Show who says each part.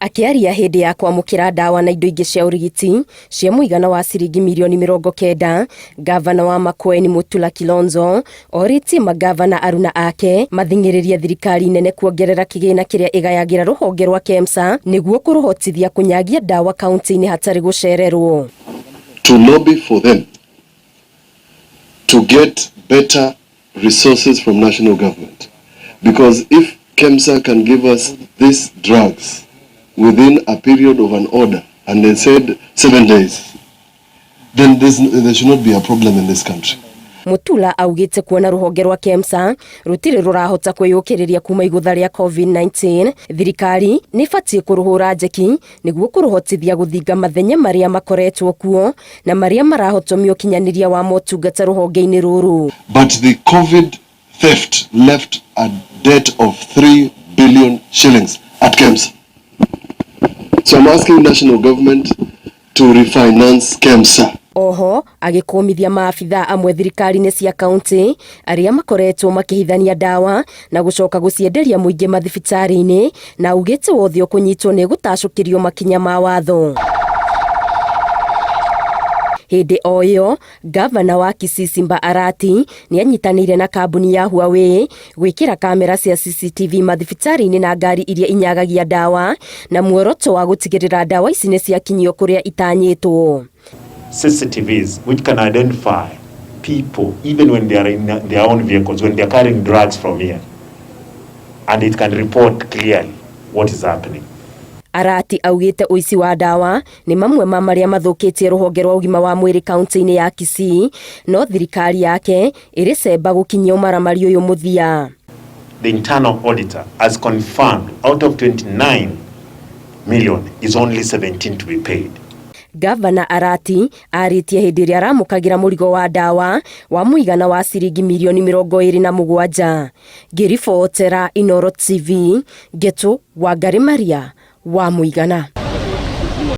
Speaker 1: Akĩaria hĩndĩ ya kwamũkĩra ndawa na indo ingĩ cia ũrigiti cia mũigana wa ciringi mirioni 90, ngavana wa Makueni Mutula Kilonzo orĩtie mangavana aruna ake mathing'ĩrĩrie thirikari nene kuongerera kĩgĩna kĩrĩa ĩgayagĩra rũhonge rwa KEMSA nĩguo kũrũhotithia kũnyagia ndawa kaunti-inĩ hatarĩ gũcererwo.
Speaker 2: To lobby for them to get better resources from national government, because if KEMSA can give us these drugs within a period of an order, and they said 7 days, then there should not be a problem in this country.
Speaker 1: Mutula augĩte kuona rũhonge rwa KEMSA rũtirĩ rũrahota kwĩyũkĩrĩria kuma igũtha rĩa COVID-19, thirikari nĩ ĩbatiĩ kũrũhũra njeki nĩguo kũrũhotithia gũthinga mathenya marĩa makoretwo kuo na marĩa marahotomia ũkinyanĩria wa motungata rũhonge-inĩ rũrũ.
Speaker 2: But the COVID theft left a debt of 3 billion shillings at KEMSA. So I'm asking national government to refinance KEMSA.
Speaker 1: Oho agĩkũmithia maabithaa amwe thirikari-inĩ cia kaunti arĩa makoretwo makĩhithania ndawa na gũcoka gũcienderia mũingĩ mathibitarĩ-inĩ, na augĩte wothe ũkũnyitwo nĩ gũtacũkĩrio makinya ma watho. Hĩndĩ o ĩyo, ngavana wa Kisii Simba Arati nĩ anyitanĩire na kambuni ya Huawei gwĩkĩra kamera cia CCTV mathibitarĩ-inĩ na ngari iria inyagagia ndawa na muoroto wa gũtigĩrĩra ndawa ici nĩ ciakinyio kũrĩa itanyĩtwo.
Speaker 3: CCTVs which can identify people even when they are in their own vehicles, when they are carrying drugs from here. And it can report clearly what is happening.
Speaker 1: Arati augĩte ũici wa ndawa nĩ mamwe ma marĩa mathũkĩtie rũhonge rwa ũgima wa mwĩrĩ kaunti-inĩ ya Kisii, no thirikari yake ĩrĩ cemba gũkinyia ũmaramari ũyũ mũthia.
Speaker 3: The internal auditor has confirmed out of 29 million is only 17 to be paid.
Speaker 1: Gavana Arati arĩtie hĩndĩ ĩrĩa aramũkagĩra mũrigo wa ndawa wa mũigana wa ciringi mirioni 27. Ngĩribotera Inooro TV, Ngetu Wangari Maria wa Mũigana.